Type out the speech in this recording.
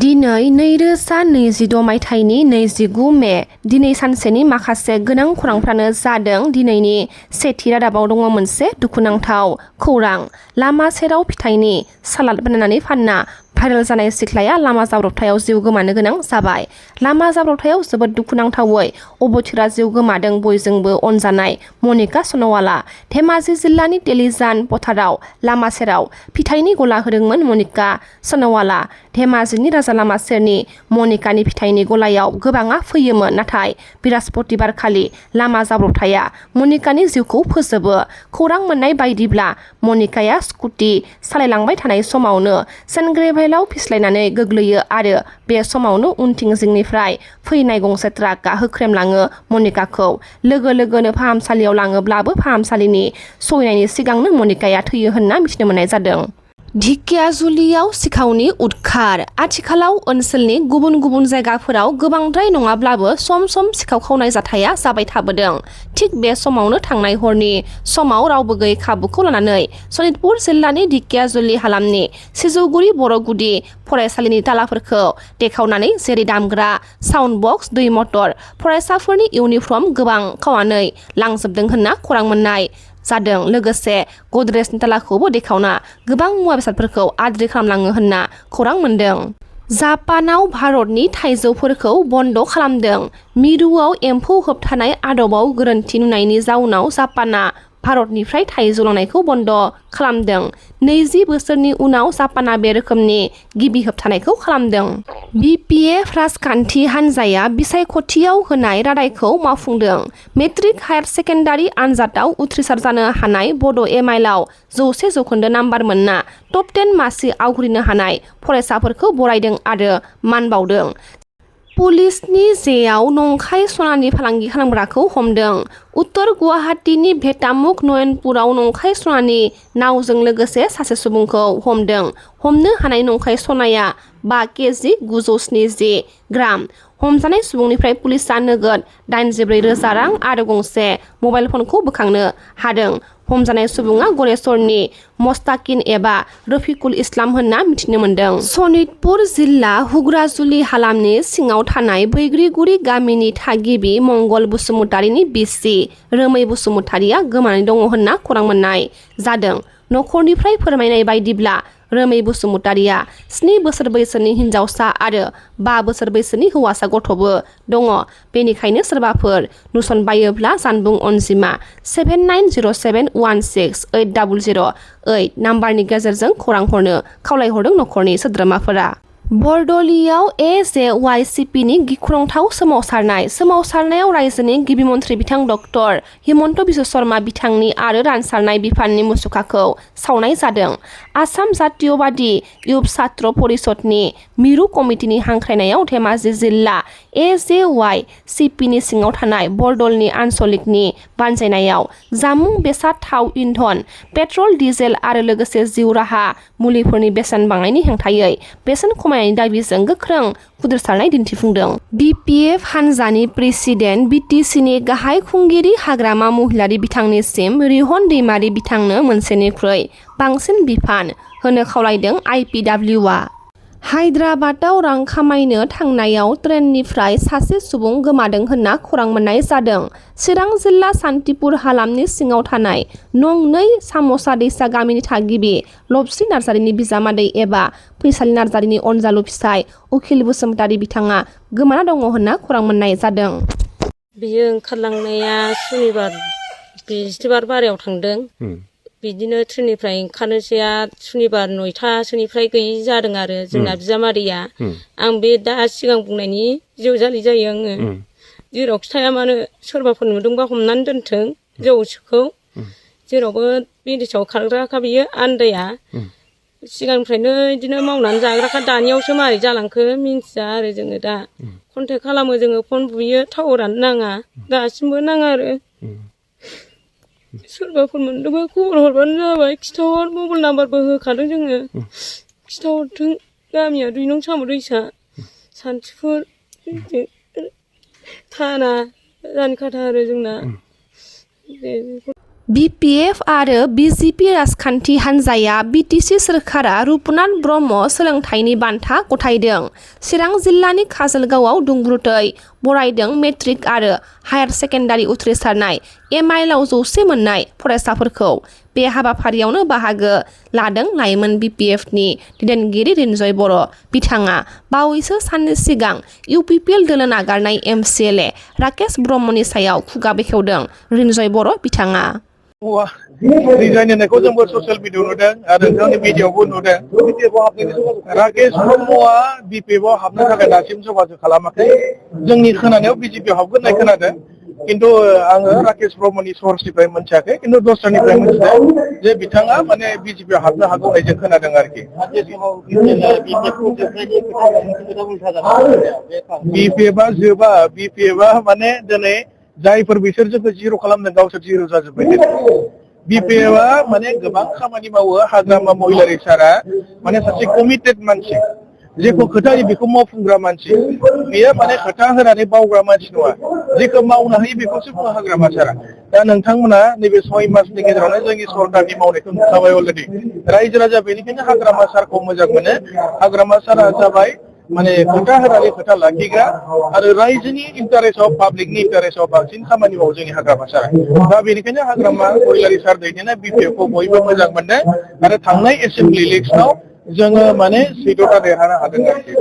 दिनै 2026 मायथाइनि 29 मे दिनै सानसेनि माखासे गोनां खौरांफ्रानो जादों। दिनैनि सेथि रादाबाव दङ मोनसे दुखुनांथाव खौरां। लामा सेराव फिथाइनि सालाद बानायनानै फानना भाइरेल जानाय सिख्लाया लामा जाब्रबथायाव जिउ गोमानो गोनां जाबाय। लामा जाब्रबथायाव जोबोद दुखुनांथावै अबथिरा जिउ गोमादों बयजोंबो अनजानाय मनिका सन'वाला। धेमाजि जिल्लानि तेलिजान पथाराव लामा सेराव फिथाइनि गला होदोंमोन मनिका सन'वाला। धेमाजिनि राजा लामा सेरनि मनिकानि फिथाइनि गलायाव गोबाङा फैयोमोन, नाथाय बृहस्पतिबारखालि लामा जाब्रबथाया मनिकानि जिउखौ फोजोबो। खौरां मोननाय बायदिब्ला मनिकाया स्कुटि सालायलांबाय थानाय समावनो सेनग्रेभेलाव फिस्लायनानै गोग्लैयो आरो बे समावनो उनथिं जिंनिफ्राय फैनाय गंसे ट्राकआ होख्रेमलाङो मनिकाखौ। लोगो लोगोनो फाहामसालियाव लाङोब्लाबो फाहामसालिनि सहैनायनि सिगांनो मनिकाया थैयो होनना मिथिनो मोननाय जादों। ढेकियाजुलियाव सिखावनि उदखार। आथिखालाव ओनसोलनि गुबुन गुबुन जायगाफोराव गोबांद्राय नङाब्लाबो सम सम सिखाव खावनाय जाथाया जाबाय थाबोदों। थिग बे समावनो थांनाय हरनि समाव रावबो गैयै खाबुखौ लानानै सनितपुर जिल्लानि ढेकियाजुलि हालामनि सिजौगुरि बर' गुदि फरायसालिनि तालाफोरखौ देखावनानै जेरै दामग्रा साउन्ड बक्स, दै मटर, फरायसाफोरनि इउनिफर्म गोबां खावनानै लांजोबदों होनना खौरां मोननाय जादों। लोगोसे गद्रेजनि तालाखौबो देखावना गोबां मुवा बेसादफोरखौ आद्रि खालामलाङो होनना खौरां मोनदों। जापानाव भारतनि थाइजौफोरखौ बन्द खालामदों। मिरुआव एम्फौ होबथानाय आदबाव गोरोन्थि नुनायनि जाउनाव जापाना भारतनिफ्राय थाइजौ लांनायखौ बन्द खालामदों। 20 बोसोरनि उनाव जापाना बे रोखोमनि गिबि होबथानायखौ खालामदों। BPF राजखान्थि हान्जाया बिसायख'थियाव होनाय रादायखौ मावफुंदों। मेट्रिक हायार सेकेन्डारि आनजादाव उथ्रिसार जानो हानाय बड' एमाइलआव 100% नाम्बार मोनना टप 10 मासि आवग्रिनो हानाय फरायसाफोरखौ बरायदों आरो मान बावदों। पुलिसनि जेआव नंखाय सनानि फालांगि खालामग्राखौ हमदों। उत्तर गुवाहाटीनि भेटामुख नयनपुराव नंखाय सनानि नावजों लोगोसे सासे सुबुंखौ हमदों। हमनो हानाय नंखाय सनाया 5 केजि 970 ग्राम। हमजानाय सुबुंनिफ्राय पुलिसआ नोगोद 84,000 रां आरो गंसे मबाइल फनखौ बोखांनो हादों। हमजानाय सुबुङा गरेस्वरनि मस्ताकिन एबा रफिकुल इस्लाम होनना मिथिनो मोन्दों। सनितपुर जिल्ला हुग्राजुलि हालामनि सिङाव थानाय बैग्रिगुरि गामिनि थागिबि मंगल बसुमतारिनि बिसि रोमै बसुमतारिया गोमानानै दङ होनना खौरां मोननाय जादों। नखरनिफ्राय फोरमायनाय बायदिब्ला रोमै बसुमतारिया 7 बोसोर बैसोनि हिनजावसा आरो 5 बोसोर बैसोनि हौवासा गथ'बो दङ। बेनिखायनो सोरबाफोर नुसनबायोब्ला जानबुं अनजिमा 7907168008 नाम्बारनि गेजेरजों खौरां हरनो खावलायहरदों नखरनि सोद्रोमाफोरा। बरदलियाव AJYCPनि गिख्रंथाव सोमावसारनायाव रायजोनि गिबि मन्थ्रि बिथां डक्टर हिमन्त बिश्व शर्मा बिथांनि आरो रानसारनाय बिफाननि मुसुखाखौ सावनाय जादों। आसाम जातीयबादी युब छात्र परिषदनि मिरु कमिटिनि हांख्रायनायाव धेमाजि जिल्ला AJYCPनि सिङाव थानाय बरदलनि आनसलिकनि बानजायनायाव जामुं बेसाद, थाव, इन्धन, पेट्रल, डिजेल आरो लोगोसे जिउ राहा मुलिफोरनि बेसेन बांनायनि हेंथायै बेसेन खमायनायनि दाबिजों गोख्रों खुद्रिसारनाय दिन्थिफुंदों। BPF हान्जानि प्रेसिडेन्ट BTCनि गाहाय खुंगिरि हाग्रामा महिलारि बिथांनिसिम रिहन दैमारि बिथांनो मोनसेनिख्रुइ बांसिन बिफान होनो खावलायदों IPWआ। हायद्राबादाव रां खामायनो थांनायाव ट्रेननिफ्राय सासे सुबुं गोमादों होनना खौरां मोननाय जादों। चिरां जिल्ला सान्तिपुर हालामनि सिङाव थानाय नं 2 सामसा दैसा गामिनि थागिबि लबस्रि नार्जारिनि बिजामादै एबा फैसालि नार्जारिनि अनजालु फिसाय उखिल बसुमतारि बिथाङा गोमाना दङ होनना खौरां मोननाय जादों। बियो ओंखारलांनाया सुनिबार बिस्थिबार बारायाव थांदों। बिदिनो ट्रेननिफ्राय ओंखारनोसैया सुनिबार 9थासोनिफ्राय गैयि जादों आरो जोंना बिजामादैया। आं बे दा सिगां बुंनायनि जेवजालि जायो आङो। जेरावखि थाया मानो सोरबाफोर नुदोंबा हमनानै दोनथों जौसोखौ। जेरावबो बिदेशआव खारग्राखा बियो आन्दाया। सिगांनिफ्रायनो बिदिनो मावनानै जाग्राखा, दानियावसो मारै जालांखो मिन्थिया आरो जोङो दा। कन्टेक्ट खालामो जोङो, फन बुयो, टावारानो नाङा, दासिमबो नाङा आरो। सोरबाफोर मोनदोंबा खबर हरबानो जाबाय, खिथाहर, मबाइल नाम्बारबो होखादों जोङो। खिथाहरथों। गामिया 2 नं साम' दैसा, सान्तिपुर थाना रानखाथा आरो जोंना। BPF आरो BJP राजखान्थि हान्जाया BTC सोरखारा रुपनाथ ब्रह्म सोलोंथाइनि बान्था गथायदों। चिरां जिल्लानि काजलगावआव दुंब्रुदै बरायदों मेट्रिक आरो हायार सेकेन्डारि उथ्रिसारनाय एमआइएलआव 100 मोननाय फरायसाफोरखौ। बे हाबाफारियावनो बाहागो लादों लाइमोन BPFनि दैदेनगिरि रिन्जय बर'। बिथाङा बावैसो साननि सिगां UPPL दोलो नागारनाय MCLA राकेश ब्रह्मनि सायाव खुगा बेखेवदों रिन्जय बर' बिथाङा। रिजाइन होनायखौ जोंबो ससियेल मिडियायाव नुदों आरो नोंथांनि भिडिअ'आवबो नुदों। राकेश ब्रह्मआ BPFआव हाबनो थाखाय दासिम जगाजग खालामाखै। जोंनि खोनानायाव BJPआव हाबगोन होननाय खोनादों। किन्तु आङो राकेश ब्रह्मनि सर्सनिफ्राय मोनथियाखै, किन्तु दस्रानिफ्राय मोनथिदों जे बिथाङा माने BJPआव हाबनो हागौ होननाय जों खोनादों आरोखि। BPFआ जोबा, BPFआ माने दिनै जायफोर बिसोर जोंखौ जिर' खालामदों गावसोर जिर' जाजोब्बाय। BPFआ माने गोबां खामानि मावो। हाग्रामा महिलारि सारा माने सासे कमिटेड मानसि, जेखौ खोथायो बेखौ मावफुंग्रा मानसि। बेयो माने खोथा होनानै बावग्रा मानसि नङा। जेखौ मावनो हायो बेखौसो बुङो हाग्रामा सारा। दा नोंथांमोना नैबे 6 मासनि गेजेरावनो जोंनि सरकारनि मावनायखौ नुखाबाय अलरेडि। रायजो राजा बेनिखायनो हाग्रामा सारखौ मोजां मोनो। हाग्रामा सारा जाबाय माने खोथा होनानै खोथा लाखिग्रा आरो रायजोनि इन्टारेस्टआव, पाब्लिकनि इन्टारेस्टआव बांसिन खामानि मावो जोंनि हाग्रामा सारा। दा बेनिखायनो हाग्रामा महिलारि सार दैदेननाय BPFखौ बयबो मोजां मोनदों आरो थांनाय एसेम्बलि इलेक्सनाव जोङो माने 14था देरहानो हादों आरोखि।